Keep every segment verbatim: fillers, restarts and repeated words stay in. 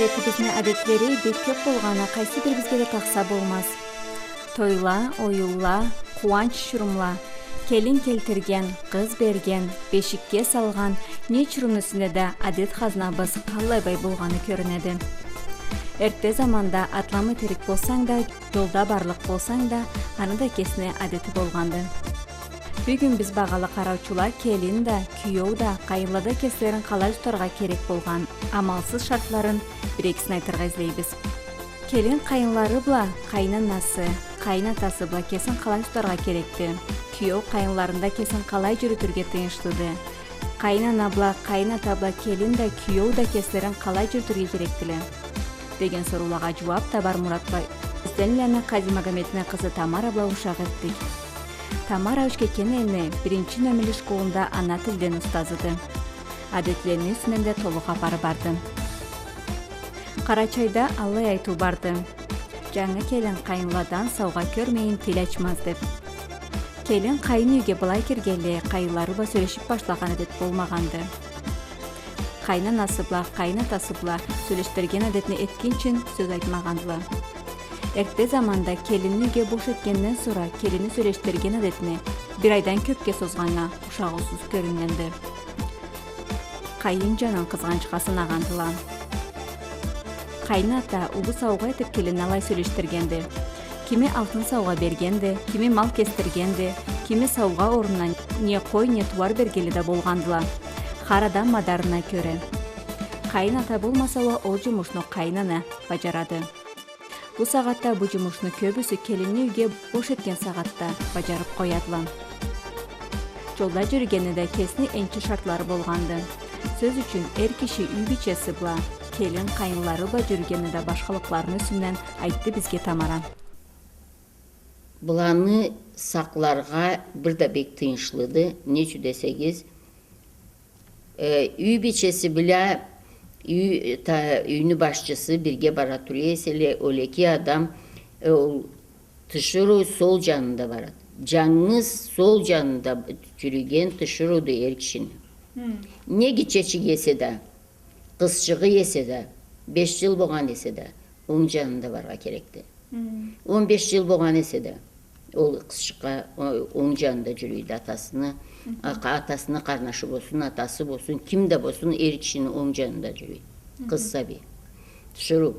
Миллетибизни адетлери бек кёп болгъаны къайсы бирибизге да тахса болмаз. Тойла, оюнла, къууанч учурумла, келин келтирген, къыз берген, бешикге салгъан, не учурумну юсюнде да адет хазнабыз къаллай бай болгъаны кёрюнеди. Эртте заманда атламы терк болсанг да, жолда барлыкъ болсанг да, аны да кесини адети болгъанды. Бюгюн биз, багъалы къараучула, келин да, киеу да, къайынла да кеслерин къалай тутаргъа керек болгъан амалсыз шартларын бир-экисин айтыргъа излейбиз. Келин къайынлары бла къайын анасы, къайын атасы бла кесин къалай тутаргъа керекди? Киеу къайынларында кесин къалай жюрютюрге тыйыншлыды? Къайын ана бла къайын ата бла келин да, киеу да кеслерин къалай жюрютюрге керекдиле? Деген соруулагъа жууап табар мурат бла Юзденланы Къади Магометни къызы Тамара бла ушакъ этдик. Тамара Учкекенени биринчи номерли школунда ана тилден устазыды. Адетлени юсюнден да толу хапары барды. Къарачайда аллай айтыу барды: «Жангы келин къайынладан саугъа кёрмейин тил ачмаз», — деп. Келин къайын юйге былай киргенлей, къайынлары бла сёлешип башлагъан адет болмагъанды. Къайын анасы бла къайын атасы бла сёлешдирген адетни этгинчин сёз айтмагъандыла. Эртте заманда келинни юйге бош этгенден сора келинни сёлешдирген адетни бир айдан кёпге созгъаннга ушагъыусуз кёрюннгенди. Къайын жанын къызгъанчха санагъандыла. Къайын ата уллу саугъа этип келинни алай сёлешдиргенди. Кими алтын саугъа бергенди, кими мал кесдиргенди, кими саугъа орнуна не къой, не тууар бергенле да болгъандыла. Хар адам мадарына кёре. Къайын ата болмаса уа, ол жумушну къайын ана бажарады. Бу сагъатда бу жумушну кёбюсю келинни юйге бош этген сагъатда бажарып къоядыла. Жолда жюрюгенни да кесини энчи шартлары болгъанды. Сёз ючюн, эр киши юй бийчеси бла келин къайынлары бла жюрюгенни да башхалыкъларыны юсюнден айтды бизге Тамара. Быланы сакъларгъа бир да бек тыйыншлыды. Не ючюн десегиз, э, юй бийчеси бла юй, та-, юйню башчысы бирге бара тура эселе, ол эки адам, э, ол тиширыу сол жанында барады. Жангыз сол жанында жюрюген тиширыуду эр кишини. Хм. Не гитчечик эсе да, къызчыгъы эсе да, беш жыл болгъан эсе да, онг жанында баргъа керекди. Хм. Он беш жыл болгъан эсе да, ол къызчыкъгъа, о-, онг жанында жюрюйдю атасыны, хы-хы, а-, атасыны къарнашы болсун, атасы болсун, ким да болсун, эр кишини онг жанында жюрюйдю. Хы-хы. Къыз сабий. Тиширыу.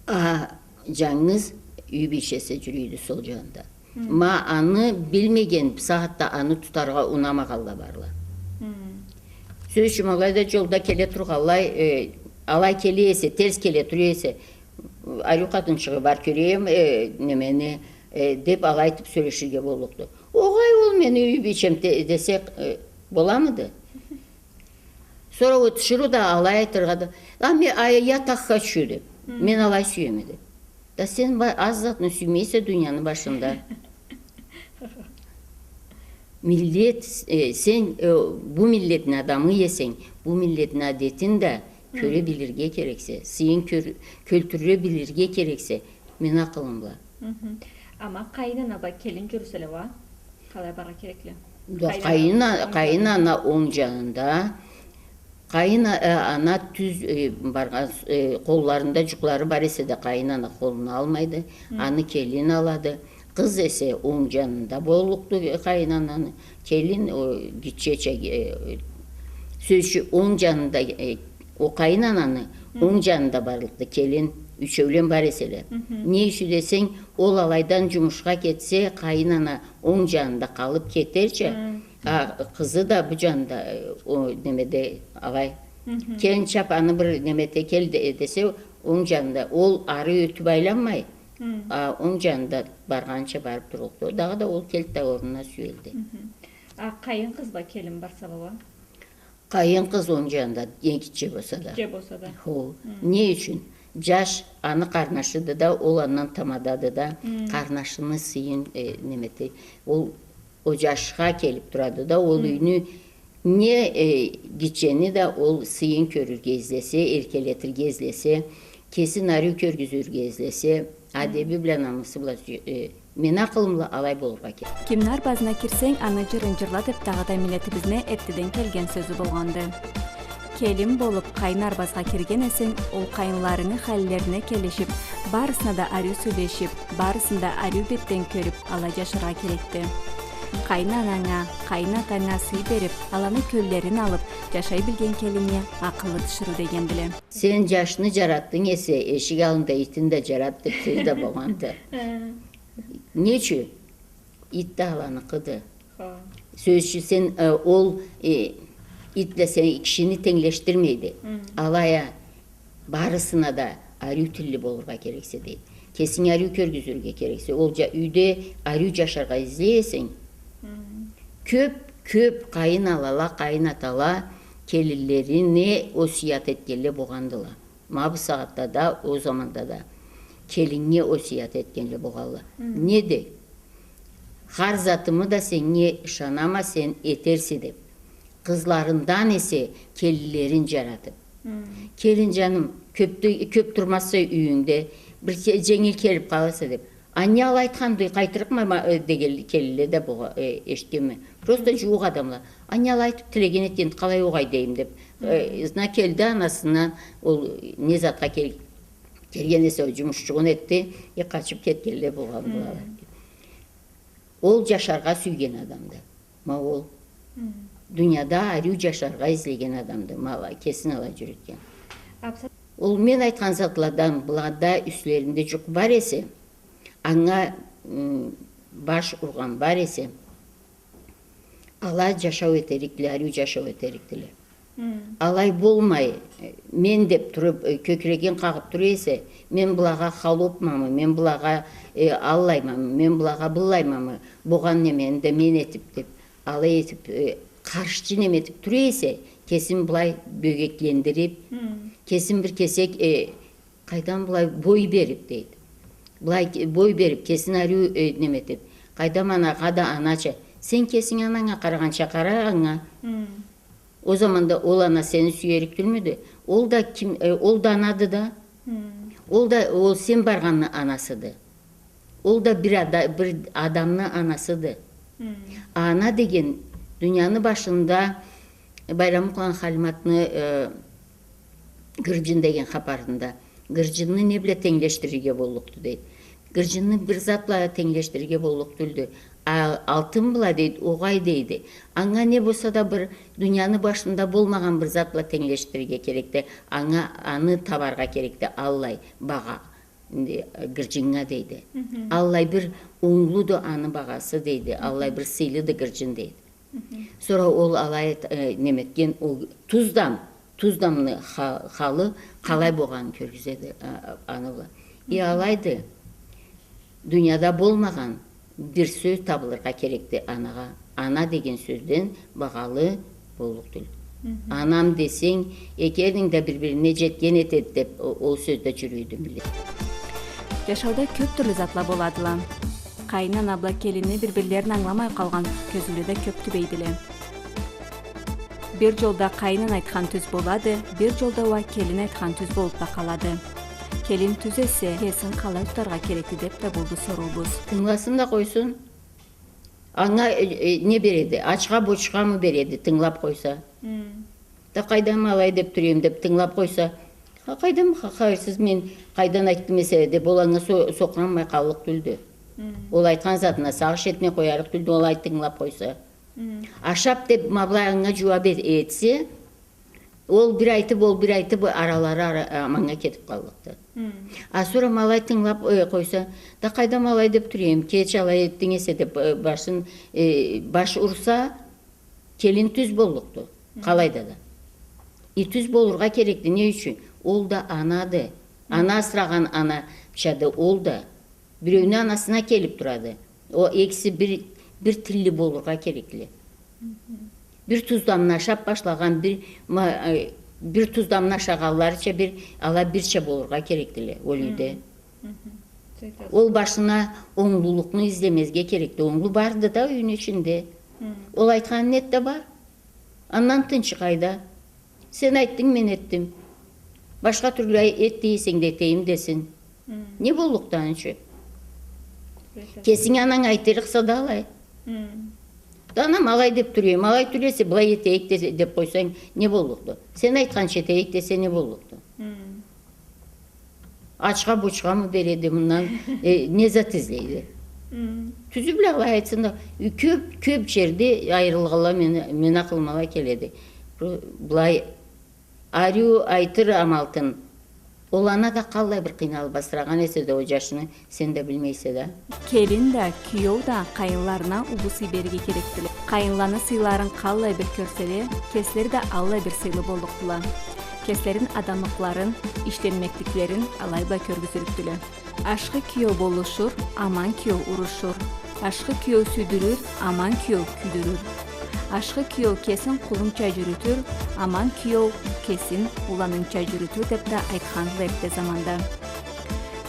А, жангыз юй бийчеси жюрюйдю сол жанында. Хы. Ма аны билмеген, бусагъатда аны тутаргъа унамагъанла барла. Хы. Сёз ючюн, алайда жолда келе тургъанлай, э, алай келе эсе, терс келе тура эсе, ариу къатынчыгъы бар, кёрейим, э, немени, э, деп алай айтып сёлеширге боллукъду. Огъай, ол мени юй бийчем де-, десе, э, боламыды? Сора ол тиширыу да алай айтыргъады. А ме-, а я так хочу деп. Хы. Мен алай сюеме деп. Да сен ба-, аз затны сюймейсе дунияны башында. Миллет, э, сен, э, бу миллетни адамы эсенг, бу миллетни адетин да кёре билирге керексе, сыйын кёр-, кёлтюре билирге керексе, мени акъылым бла. Хы-хы. Ама къайын ана бла келин жюрюселе уа, къалай барыргъа керекле? Да, къайын ана, къайын а-, онг жанында, къайын ана онг жанында, къайын а-, э, ана тюз, э, баргъан, э, къолларында жукълары бар эсе да, къайын ана къолуна алмайды, хы, аны келин алады. Къыз эсе онг жанында боллукъду, э, къайын ананы, келин, о, гитчеча, э, сёз ючюн, онг жанында, э, о къайын ананы, хы, онг жанында барлыкъды келин, ючеулен бар эселе. Хы-хы. Не ючюн десенг, ол алайдан жумушха кетсе, къайын ана онг жанында къалып кетерча, хы, а, къызы да бу жанында, э, о, немеде, алай. Хы-хы. Келин чап аны бир немеде кел де-, десе, онг жанында, ол ары ётюп айланмай, хы, а, онг жанында баргъанча барып турлукъду. Дагъыда ол келди да орнуна сюелди. Хы-хы. А къайын къыз бла келин барсала уа? Къайын къыз онг жанында, не гитче болса да. Гитче болса да. Хо. Хы. Не ючюн? Жаш аны къарнашыды да, ол андан тамадады да, хы, къарнашыны сыйын, э, немеди. Ол, ол жашха келип турады да, ол, хы, юйню не, э, гитчени да ол сыйын кёрюрге излесе, эркелетирге излесе, кесин ариу кёргюзюрге излесе, хы, адеби бла, намысы бла, э, мени акъылым бла алай болургъа керек. Кимни арбазына кирсенг, аны жырын жырла деп дагъыда миллетибизни эртеден келген сёзю болгъанды. Келин болуп, къайын арбазгъа кирген эсенг, ол къайынларынгы халлерине келишип, барысына да ариу сёлешип, барысын да ариу бетден кёрюп, алай джашаргъа керекди. Къайын ананга, къайын атанга сый берип, аланы кёллерин алып, джашай билген келиннге акъыллы тиширыу дегендиле. Сен джашны джаратдынг эсе, эшик аллында итин да джарат деп сёз да болгъанды. Э. Не ючюн? Ит да аланыкъыды. Хо. Сёз ючюн, сен, э, ол, э, ит бла сен кишини тенглешдирмейди. Мгм. Алай а, барысына да ариу тилли болургъа керексе, дейди. Кесинги ариу кёргюзюрге керексе, ол джа-, юйде ариу джашаргъа излей эсенг, мгм, кёп, кёп къайын анала, къайын атала келинлерине осият этгенле болгъандыла. Ма бу сагъатда да, ол заманда да келиннге осият этгенле болгъанла. Мгм. Неди? Хар затымы да сеннге ышанама, сен этерсе деп. Къызларындан эсе келинлерин джаратып. Мгм. Келин джаным, кёп ту-, кёп турмазса юйюнгде, бир ке-, дженгил келип къаласа деп. Анне алай айтханды, къайтырыкъма, ма-, э, деген келинле да бу-, э, эшитгенме. Просто джууукъ адамла. Анне алай айтып тилеген этгенди, къалай огъай дейим деп. Э, зна келди анасындан, ол не затха кел-, келген эсе, ол джумушчугъун этди, э, къачып кетгенле болгъандыла. Ол джашаргъа сюйген адамды. Ма ол. Дунияда ариу джашаргъа излеген адамды. Ма алай, кесин алай джюрютген. Ол мен айтхан затладан былада юслеринде джукъ бар эсе, анга, м, баш ургъан бар эсе, ала джашау этерикдиле, ариу джашау этерикдиле. Алай болмай, э, мен деп туруп, э, кёкюрегин къагъып тура эсе, мен былагъа халопмамы, мен былагъа, э, аллаймамы, мен былагъа быллаймамы, болгъан немени да мен этип деп, алай этип, э, къаршчы неме этип тура эсе, кесин былай бёгеклендирип, кесин бир кесек, э, Къайдам, былай бой берип, дейди. Былай ке-, бой берип, кесин ариу, э, неме этип. Къайдам, анагъа да анача. Сен кесинг ананга къарагъанча къара анга. Ол заманда ол ана сени сюерик тюлмюдю? Ол да ким, э, ол да анады да. Ол да, ол сен баргъанны анасыды. Ол да бир ада-, бир адамны анасыды. Ана деген дунияны башында Байрамукъланы Халиматны, э, гырджын деген хапарында. Гырджынны не бла тенглешдирирге боллукъду, дейди. Гырджынны бир зат бла тенглешдирирге боллукъ тюлдю. А алтын бла, дейди, огъай, дейди. Анга не болса да бир дунияны башында болмагъан бир зат бла тенглешдирирге керекди. Анга аны табаргъа керекди, аллай багъа. Энди, э, гырджыннга, дейди. Аллай бир онглуду аны багъасы, дейди. Аллай бир сыйлыды гырджын, дейди. Сора ол алай эт-, э, неме этген, ол Туздам, Туздамны ха-, халы къалай болгъанын кёргюзеди, а, а, аны бла. И алайды, дунияда болмагъан бир сёз табылыргъа керекди анагъа. Ана деген сёзден багъалы боллукъ тюл. Анам десенг, эки элинг да бир-бирине джетген этеди деп, о-, ол сёзде джюрюйдю миллет. Джашауда кёп тюрлю затла боладыла. Къайын ана бла келинни бир-бирлерин ангыламай къалгъан кёзюуле да кёп тюбейдиле. Бир джолда къайын ана айтхан тюз болады, бир джолда уа келин айтхан тюз болуп да къалады. Келин тюз эсе, кесин къалай тутаргъа керекди деп да болду соруубуз. Тынгыласын да къойсун. Анга, э, э, не береди? Ачха-бочхамы береди, тынгылап къойса? Да къайдам, алай деп тура эдим деп тынгылап къойса, ха, къайдам, ха-, хайырсыз, мен къайдан айтдым эсе деп, ол анга со-, сокъуранмай къаллыкъ тюлдю. Ол айтхан затына сагъыш этмей къоярыкъ тюлдю, ол алай тынгылап къойса. Ашап деп, ма былай анга джууап э-, этсе, ол бир айтып, ол бир айтып, аралары ара-, аманнга кетип къаллыкъды. А сора ма алай тынгылап, э, къойса, да къайдам, алай деп тура эдим, кеч алай этдинг эсе деп, э, башын, э, баш урса, келин тюз боллукъду. Къалайда да. И тюз болургъа керекди. Не ючюн? Ол да анады. Ана асырагъан аначады ол да. Биреуню анасына келип турады. Ол экиси бир, бир тилли болургъа керекли. Бир туздамны ашап башлагъан, бир ма-, э, бир туздамны ашагъанларыча бир, ала бирча болургъа керекдиле ол юйде. Ол башына онглулукъну излемезге керекди. Онглу барды да юйню ичинде. Ол айтханын эт да бар. Андан тынчы къайда? Сен айтдынг, мен этдим. Башха тюрлю эт дейсенг да этейим десин. Не боллукъду аны ючюн? Кесинг ананг айтырыкъса да алай. Да анам алай деп тура эм, алай тура эсе, былай этейик десе, деп къойсанг, не боллукъду? Сен айтханча этейик десе, не боллукъду? Ачха-бучхамы береди мындан, э, не зат излейди? Тюзю бла алай айтсын да, кёп, кёп джерде айырылгъанла мени, мени акъылыма алай келеди. Бу, былай ариу айтыр амалтын, ол ана да къаллай бир къыйналыб асырагъан эсе да ол джашны, сен да билмейсе да. Келин да, киеу да къайынларына уллу сый берирге керекдиле. Къайынланы сыйларын къаллай бир кёрселе, кеслери да аллай бир сыйлы боллукъдула. Кеслерин адамлыкъларын, ишленмекликлерин алай бла кёргюзюрюкдюле. Ашхы киеу болушур, аман киеу урушур. Ашхы киеу сюйдюрюр, аман киеу кюйдюрюр. Ашхы киеу кесин къулунча джюрютюр, аман киеу кесин уланынча джюрютюр, деп да айтхандыла эртте заманда.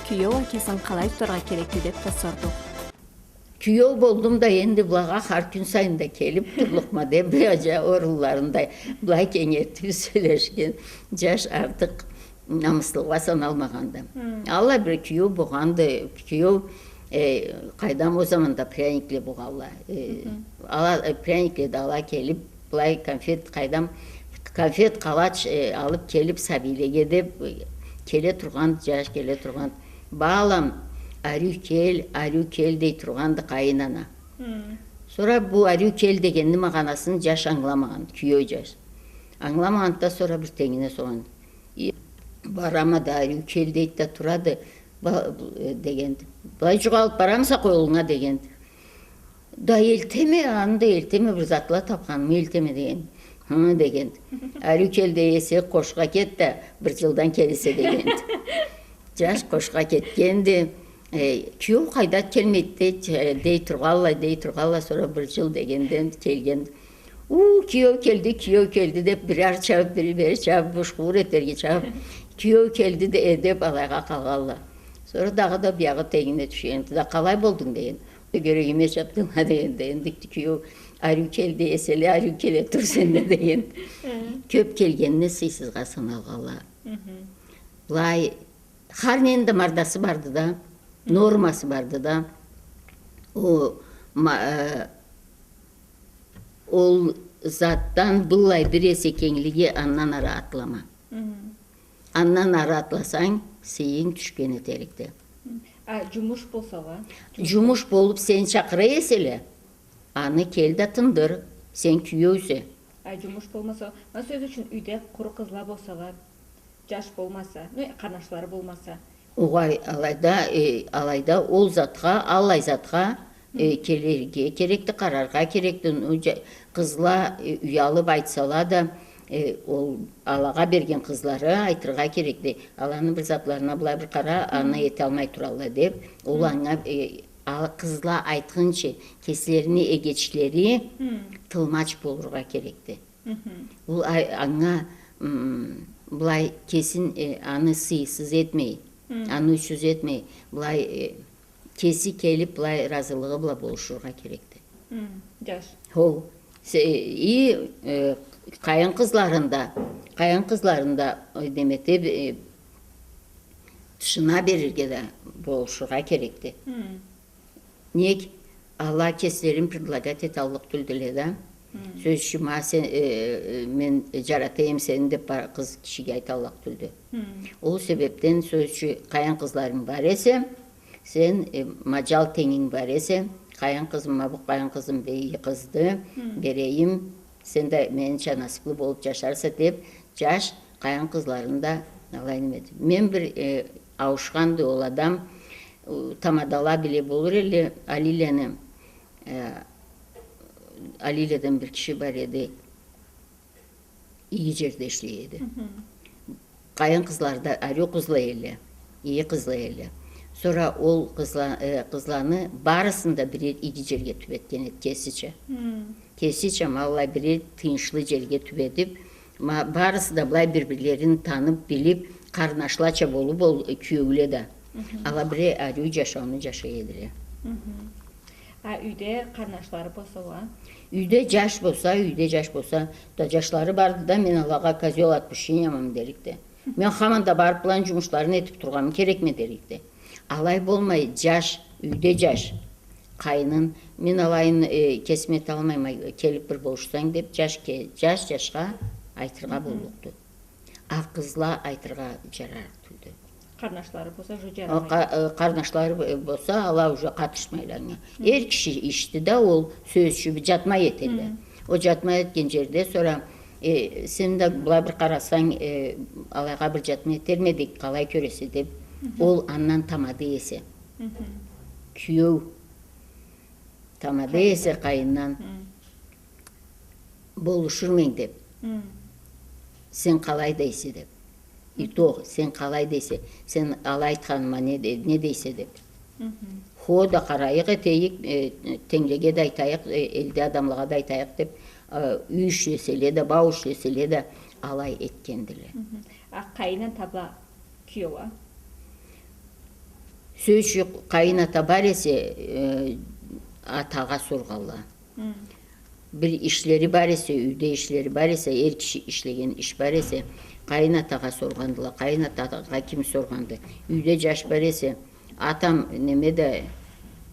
Киеу а кесин къалай тутаргъа керекди, деп да сордукъ. Киеу болдум да, энди былагъа хар кюн сайын да келиб турлукъма деб, джа-, орунларында былай кенгертиб сёлешген джаш артыкъ намыслыгъа саналмагъанды. Аллай бир киеу болгъанды, киеу, э, къайдам, ол заманда пряникле болгъанла. Э, ала, э, пряникле да ала келиб, былай конфет, къайдам, конфет, къалач, э, алыб келиб, сабийлеге деб, э, келе тургъан, джаш келе тургъан. Балам, ариу кел, ариу кел, дей тургъанды къайын ана. Сора бу ариу кел дегенни магъанасын джаш ангыламагъан, киеу джаш. Ангыламагъанды да, сора бир тенгине согъан. И, барама да, ариу кел дейди да турады, ба-, э, дегенди. Былай джукъ алыб барамыса къолунга, дегенди. Да элтеме, аны да элтеме, бир затла табханымы элтеме, дегенди. Хы, дегенди. Ариу кел дей эсе, къошха кет да, бир джылдан кел эсе, дегенди. Джаш къошха кетгенди. Э, киеу къайда келмейди, дей, э, дей тургъанла, дей тургъанла, сора бир джыл дегенде келгенди. У, киеу келди, киеу келди, деб, бир ары чабыб, бир бери чабыб, бушхуур этерге чабыб, киеу келди да, э, деб, алайгъа къалгъанла. Сора дагъыда биягъы тенгине тюшгенди да, къалай болдунг, дегенди. Кёрегиме чабдынг а, дегенди, энди киеу ариу келди эселе, ариу келе тур сенде, дегенди. Кёб келгенни сыйсызгъа саналгъанла. Былай, хар нени да мардасы барды да, нормасы барды да. Ол, ма-, э, ол затдан быллай бир эсе кенглиги андан ары атлама. Андан ары атласанг, сыйынг тюшген этерикди. А джумуш болсала? Джумуш болуб сени чакъыра эселе, аны кел да тындыр, сен киеусе. А джумуш болмаса, ма, сёз ючюн, юйде къуру къызла болсала, джаш болмаса, ну, къарнашлары болмаса. Огъай, алайда, э, алайда ол затха, аллай затха, э, келирге керекди, къараргъа керекди. Ну, джа-, къызла, э, уялыб айтсала да, э, ол алагъа берген къызлары айтыргъа керекди. Аланы бир затларына былай бир къара, аны эталмай туралла деб, ол анга, э, а-, къызла айтхынчы, кеслерини эгечлери тылмач болургъа керекди. Ол а-, анга, м, былай кесин, э, аны сыйсыз этмей, аны учуз этмей, былай, э, кеси келиб, былай разылыгъы бла болушургъа керекди. Джаш. Хо. Се-, и, э, къайын къызларын да, къайын къызларын да, э, неме этиб, э, тышына берирге да болушургъа керекди. Нек, ала кеслерин предлагать эталлыкъ тюлдюле да. Сёз ючюн, ма сен, э, э, мен джарата эм сени деб бар-, къыз кишиге айталлыкъ тюлдю. Ол себебден, сёз ючюн, къайын къызларынг бар эсе, сен, э, ма джал тенгинг бар эсе, къайын къызым, ма бу къайын къызым бек иги къызды, берейим, сен да менича насыблы болуб джашарса, деб, джаш къайын къызларын да алай неме этиб. Мен бир, э, ауушханды ол адам, э, тамадала биле болур эле, Алиланы, э, Алиладан бир киши бар эди, иги джерде ишлей эди. Къайын къызлары да ариу къызла эле, иги къызла эле. Сора ол къызла-, э, къызланы барысын да бир иги джерге тюбетген эди кесича. Кесича, ма аллай бир тыйыншлы джерге тюбедиб, ма, барысы да былай бир-бирлерин таныб, билиб, къарнашлача болуб ол, э, киеуле да. Ала бир ариу джашауну джашай эдиле. А юйде къарнашлары болсала? Юйде джаш болса, юйде джаш болса, да джашлары барды да, мен алагъа козёл отпущениямы дерикди. Мен хаман да барыб быланы джумушларын этиб тургъанмы керекме дерикди. Алай болмай, джаш, юйде джаш къайынын Мен алайын, э, кесим эталмайма, келип бир болушсанг деп, джаш ке-, джаш джашха айтыргъа боллукъду. А къызла айтыргъа джарарыкъ тюлдю. Къарнашлары болса, уже джарамайды. Къа-, э, къарнашлары бо-, болса, ала уже къатышмайла анга. Эр киши ишди да, ол сёз ючюн джатмай этелле. Ол джатмай этген джерде сора, э, сен да былай бир къарасанг, э, алайгъа бир джатмай этермедик, къалай кёресе деп, ол андан тамада эсе. Киеу тамада эсе къайындан. Болушурму эдим деп. Сен къалай дейсе деп. И то, сен къалай дейсе, сен алай айтханыма не де-, не дейсе деп. Хо да къарайыкъ, этейик, э, тенглеге да айтайыкъ, э, элде адамлагъа да айтайыкъ деп, э, юй ишлеселе да, бау ишлеселе да, алай этгендиле. А къайын ата бла киеу а? Сёз ючюн, къайын ата бар эсе, э, атагъа соргъанла. Бир ишлери бар эсе, юйде ишлери бар эсе, эр киши ишлеген иш бар эсе, къайын атагъа соргъандыла, къайын атагъа ким соргъанды? Юйде джаш бар эсе, атам, неме да,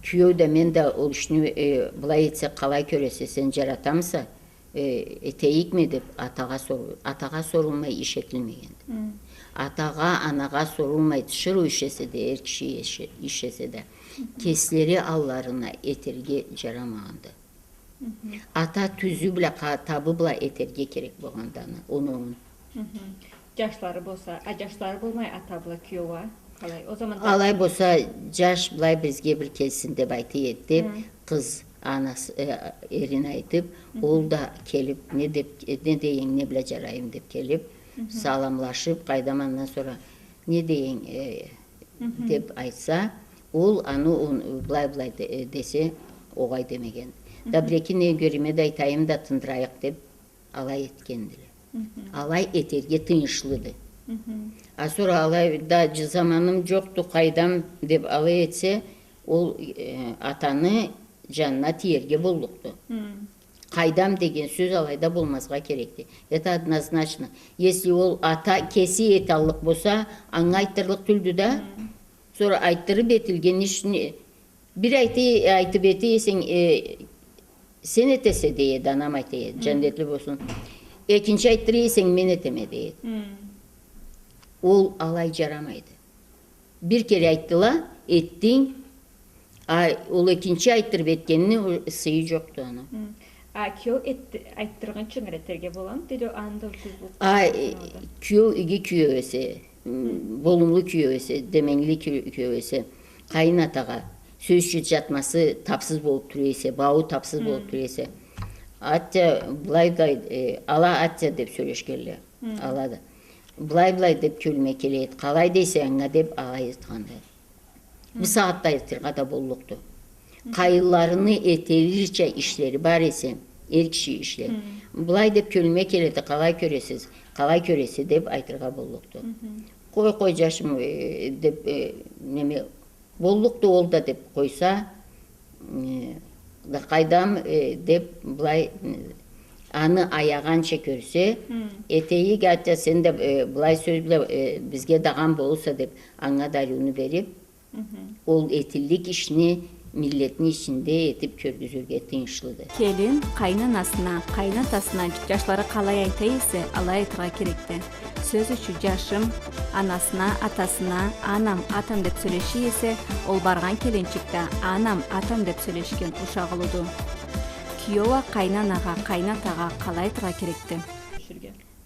киеу да, мен да ол ишни, э, былай этсек, къалай кёресе, сен джаратамыса, э, этейикми деп, атагъа сору-, атагъа сорулмай иш этилмегенди. Атагъа, анагъа сорулмай, тиширыу иш эсе да, эр киши иш-, иш эсе да, кеслери алларына этерге джарамагъанды. Ата тюзю бла, къа-, табы бла этерге керек болгъанды аны, оноуун. Джашлары болса, а джашлары болмай ата бла киеу а? Къалай? Ол заманда алай болса, джаш былай бизге бир келсин деп айта эди деп, къыз анасы, э, эрин айтып, ол да келип, не деп, э, не дейин, не бла джарайым деп келип, саламлашып, къайдам, андан сора, не дейин, э, деп айтса, ол аны он-, былай-былай де-, э, десе, огъай демеген. Да бир-эки не кёреме да айтайым да тындырайыкъ деп, алай этгендиле. Алай этерге тыйыншлыды. А сора алай да, джы-, заманым джокъду, къайдам деп алай этсе, ол, э, атаны джанына тиерге боллукъду. Къайдам деген сёз алайда болмазгъа керекди. Это однозначно. Если ол ата кеси эталлыкъ болса, анга айтдырлыкъ тюлдю да. Сора айтдырып этилген ишни, бир айты-, айтып эте эсенг, э, сен этесе, дей эди, анам айта эди, джандетли болсун. Экинчи айтдыра эсенг, мен этеме, дей эди. Ол алай джарамайды. Бир кере айтдыла, этдинг, а ол экинчи айтдырып этгенни сыйы джокъду аны. А киеу эт-, айтдыргъынчы этерге боламы? Деди, аны да тюз болуп. А, э, киеу иги киеу эсе, болумлу киеу эсе, деменгили киеу, киеу эсе, къайын атагъа, сёз ючюн, джатмасы тапсыз болуп тура эсе, бауу тапсыз болуп тура эсе, атча, былай да, э, ала атча деп сёлешгенле, ала да. Былай-былай деп кёлюме келеди, къалай дейсе анга деп алай айтханды. Бусагъатда айтыргъа да боллукъду. Къайынларыны этерирча ишлери бар эсе, эр киши ишле. Былай деп кёлюме келеди, къалай кёресиз, къалай кёресе деп айтыргъа боллукъду. Къой, къой, джашым, э, деп, э, неме, боллукъду ол да деп къойса, э, да къайдам, э, деп былай, э, аны аягъанча кёрсе, этейик, атча, сен да, э, былай сёз бла, э, бизге дагъан болурса деп, анга дарыуну берип, ол этиллик ишни миллетни ичинде этип кёргюзюрге тыйыншлыды. Келин къайын анасына, къайын атасына джашлары къалай айта эсе, алай айтыргъа керекди. Сёз ючюн, джашым, анасына, атасына, анам, атам деп сёлеше эсе, ол баргъан келинчик да анам, атам деп сёлешген ушагъылыды. Киеу а къайын анагъа, къайын атагъа къалай айтыргъа керекди?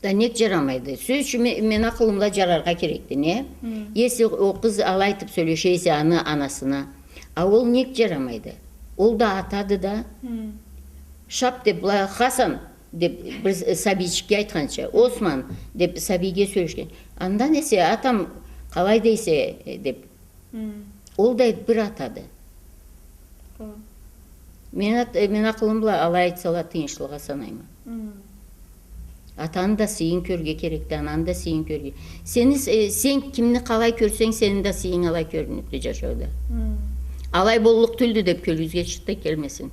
Да нек джарамайды? Сёз ючюн, ме-, мен акъылымла джараргъа керекди, не? Если ол къыз алай айтып сёлеше эсе аны анасына, а ол нек джарамайды? Ол да атады да. Шап деп, былай, Хасан деп бир с-, сабийчикге айтханча, Осман деп сабийге сёлешген. Андан эсе, атам, къалай дейсе, э, деп. Ол да бир атады. Мен ат-, э, мен акъылым бла алай айтсала тыйыншлыгъа санайма. Атаны да сыйын кёрге керекди, ананы да сыйын кёрге. Сени с-, э, сен кимни къалай кёрсенг, сени да сыйынг алай кёрюнюкдю джашауда. Алай боллукъ тюлдю деп кёлюгюзге чырт да келмесин.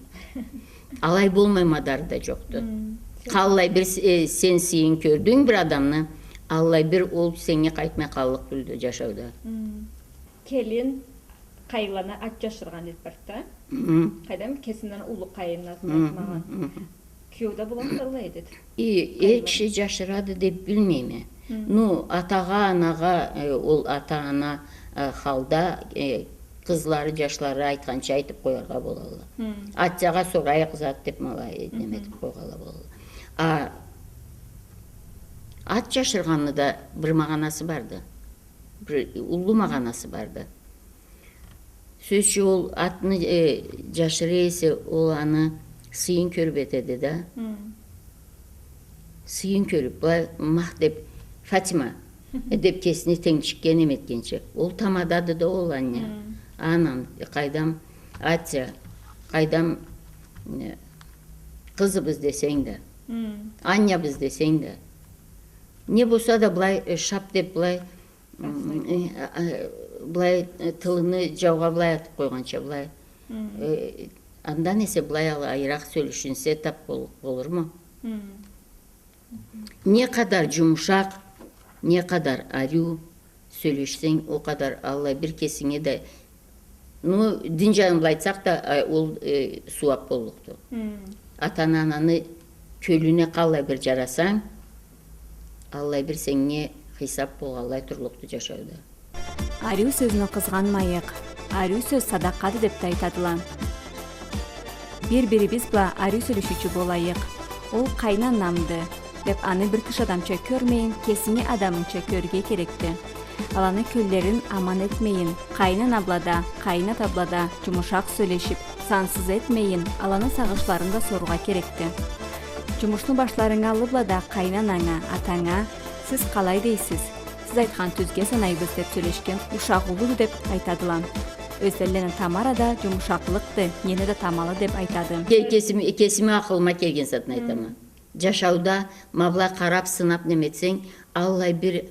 Алай болмай мадары да джокъду. Къаллай бир с-, э, сен сыйын кёрдюнг бир адамны, аллай бир ол сеннге къайтмай къаллыкъ тюлдю джашауда. Келин Къайынларына ат джашыргъан эди бир да. Хы. Къайдам, кесинден уллу къайынын атын айтмагъан. Киеу да боламыды алай эди? Э, эр киши джашырады деб билмейме. Хы. Ну, атагъа, анагъа, э, ол ата-ана, э, халда, э, къызлары, джашлары айтханча айтыб къояргъа болалла. Хы. Атчагъа сорайыкъ зат деб ма алай, э, неме этиб къойгъанла болалла. А ат джашыргъанны да бир магъанасы барды. Бир уллу магъанасы барды. Сёз ючюн, ол атны, э, джашыра эсе, ол аны сыйын кёрюб этеди да. Хы. Сыйын кёрюб, былай мах деб, Фатима, э, деб кесини тенгчикге неме этгенча. Ол тамадады да ол, Аня. Хы. Анам, э, къайдам, Атя, къайдам, э, къызыбыз десенг да. Хы. Анябыз десенг да. Не болса да былай, э, шап деб былай, М, э, а, э, былай, э, тылыны джаугъа былай атыб къойгъанча, былай. Хы. Э, андан эсе былай алайыракъ сёлешинсе, таб бол-, болурму? Хы. Не къадар джумушакъ, не къадар ариу сёлешсенг, ол къадар аллай бир кесинге да Ну, дин джанын бла айтсакъ да, э, ол, э, сууаб боллукъду. Хм. Ата-ананы кёлюне къаллай бир джарасанг, аллай бир сеннге хисаб болгъанлай турлукъду джашауда. Ариу сёзню къызгъанмайыкъ. Ариу сёз садакъады деб да айтадыла. Бир-бирибиз бла ариу сёлешиучю болайыкъ. Ол къайнанамды деб, аны бир тыш адамча кёрмейин, кесинги адамынгча кёрюрге керекди. Аланы кёллерин аман этмейин, къайнана бла да, къайын ата бла да джумушакъ сёлешиб, сансыз этмейин, аланы сагъышларын да сорургъа керекди. Джумушну башларынгы аллы бла да къайнананга, атанга: «Сиз къалай дейсиз? Сиз айтхан тюзге санайбыз», — деб сёлешген ушакъ уллуду деб айтадыла. Ёзденлени Тамара да джумушакълыкъды, нени да тамалы деб айтады. Ке-, кесим-, кесими акъылыма келген затны айтама. Хм. Джашауда ма былай къараб, сынаб, неме этсенг, аллай бир,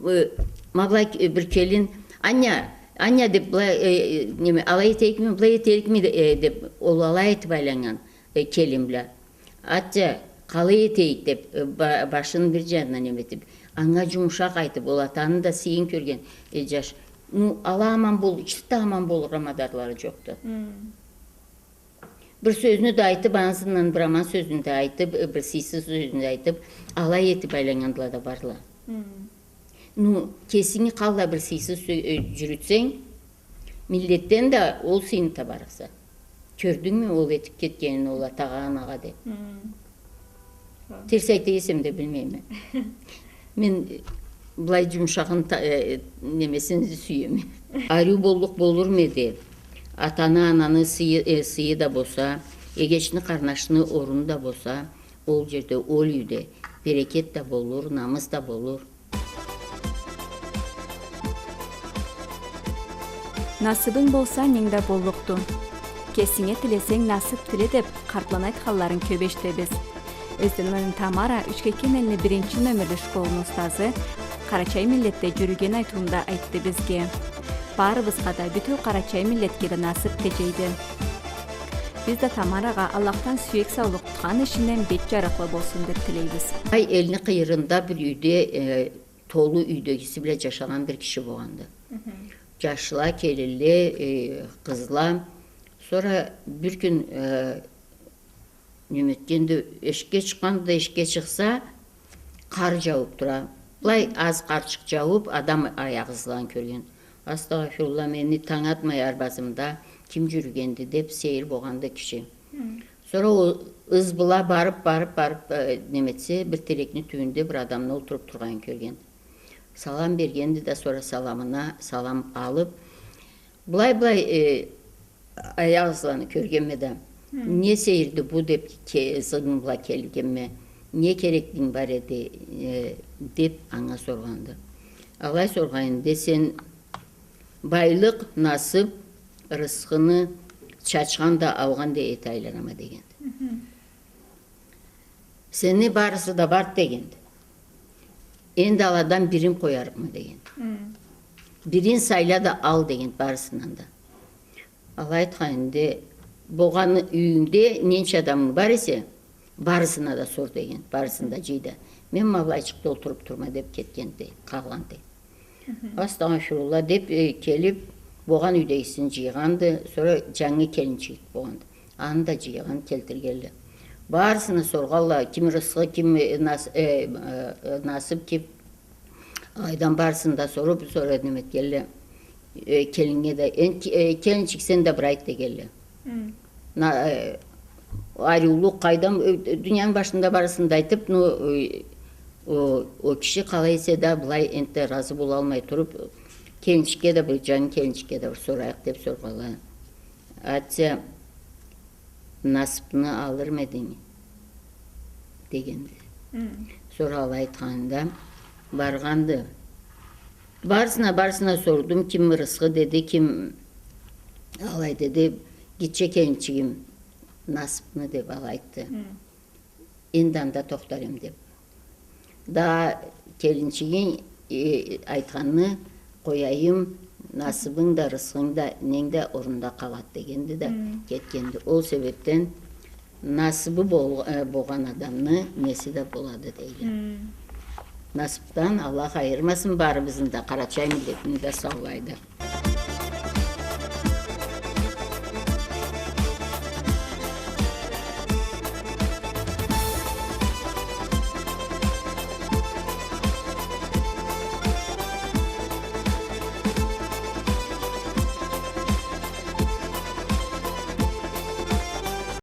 э, ма былай, э, бир келин, «Аня, Аня», — деб, былай, э, э, неме, «Алай этейикми, былай этейикми?» — де-, э, деб, ол алай этиб айланнган, э, келин бла. «Атча, къалай этейик?» — деб, э, ба-, башын бир джанына неме этиб, анга джумушакъ айтыб, ол атаны да сыйын кёрген, э, джаш. Ну, ала аман бол-, икиси да аман болургъа мадарлары джокъду. Хм. Бир сёзню да айтыб, ансындан бир аман сёзню да айтыб, э, бир сыйсыз сёзню да айтыб, алай этиб айланнгандыла да барла. Хм. Ну, кесинги къаллай бир сыйсыз сё-, э, джюрютсенг, миллетден да ол сыйны табарыкъса. Кёрдюнгмю ол этиб кетгенин ол атагъа, анагъа деб? Хм. Терс айта эсем да билмейме. Мен, э, былай джумушагъын та-, э, немесин сюеме. Ариу боллукъ болурму эди? Атаны, ананы сыйы, э, сыйы да болса, эгечни, къарнашны орну да болса, ол джерде, ол юйде берекет да болур, намыс да болур. Насыбынг болса, ненг да боллукъду. Кесинге тилесенг, насыб тиле деб, къартланы айтханларын кёб эшитебиз. Ёзденлени Тамара, Учкекенелни биринчи номерли школну устазы, къарачай миллетде джюрюген айтыуунда айтды бизге. Барыбызгъа да, бютеу къарачай миллетге да насыб теджейди. Биз да Тамарагъа Аллахдан сюек саулукъ, тутхан ишинден бет джарыкълы болсун деб тилейбиз. Ай, элни къыйырында бир юйде, э, толу юйдегиси бла джашагъан бир киши болгъанды. Хы хы. Джашла, келинле, э, къызла. Сора бир кюн, э, неме этгенди, эшикге чыкъгъанды да, эшикге чыкъса, къар джаууб тура. Былай аз къарчыкъ джаууб, адам аякъ ызларын кёрген. Астагъфируллах, мени танг атмай арбазымда ким джюрюгенди деб сейир болгъанды киши. Хы. Сора ол ыз бла барыб, барыб, барыб, э, неме этсе, бир терекни тюбюнде бир адамны олтуруб тургъанын кёргенди. Салам бергенди да, сора саламына салам алыб, былай-былай, э, аякъ ызланы кёргенме да, хы, не сейирди бу деб, ке-, ызынг бла келгенме, не керекинг бар эди, э, деб анга соргъанды. Алай соргъанында, сен байлыкъ, насыб, рысхыны чачхан да, алгъан да эте айланама дегенди. Хы хы. Сени барысы да барды дегенди. Энди аладан бирин къоярыкъма дегенди. Хы. Бирин сайла да ал дегенди барысындан да. Алай айтханында, болгъаны юйюнгде ненча адамынг бар эсе, барысына да сор дегенди, барысын да джый да. Мен ма былайчыкъда олтуруб турма деб кетгенди, къалгъанды. Хы хы. Астагъфируллах деб, э, келиб, Болгъан юйдегисин джыйгъанды, сора джангы келинчик болгъанды. Аны да джыйгъан, келтиргенле. Барысына соргъанла, ким рысхы, ким, э, нас-, э, э, насыб, ким, алайдан барысын да соруп, сора неме этгенле, э, келиннге да, эн-, э, келинчик, сен да бир айт дегенле. Хы. На-, э, ариулукъ къайдам, э, дунияны башында барысын да айтып, ну, э, о, о киши къалай эсе да, былай энтда разы болалмай туруп, келинчикге да, бир джангы келинчикге да бир сорайыкъ деп соргъанла. Айтса, насыбны алырмы эдинг? Дегенди. Хы. Сора алай айтханында баргъанды. Барысына, барысына сордум, ким рысхы деди, ким алай деди, гитче келинчигим насыбны деп алай айтды. Хы. Энди анда тохтарым деп. Да келинчигинг, э, айтханны къояйым, насыбынг да, рысхынг да, ненг да орнунда къалады дегенди да, хы, кетгенди. Ол себепден насыбы бол-, э, болгъан адамны неси да болады дейле. Хы. Насыбдан Аллах айырмасын барыбызны да, къарачай миллетни да саулайды.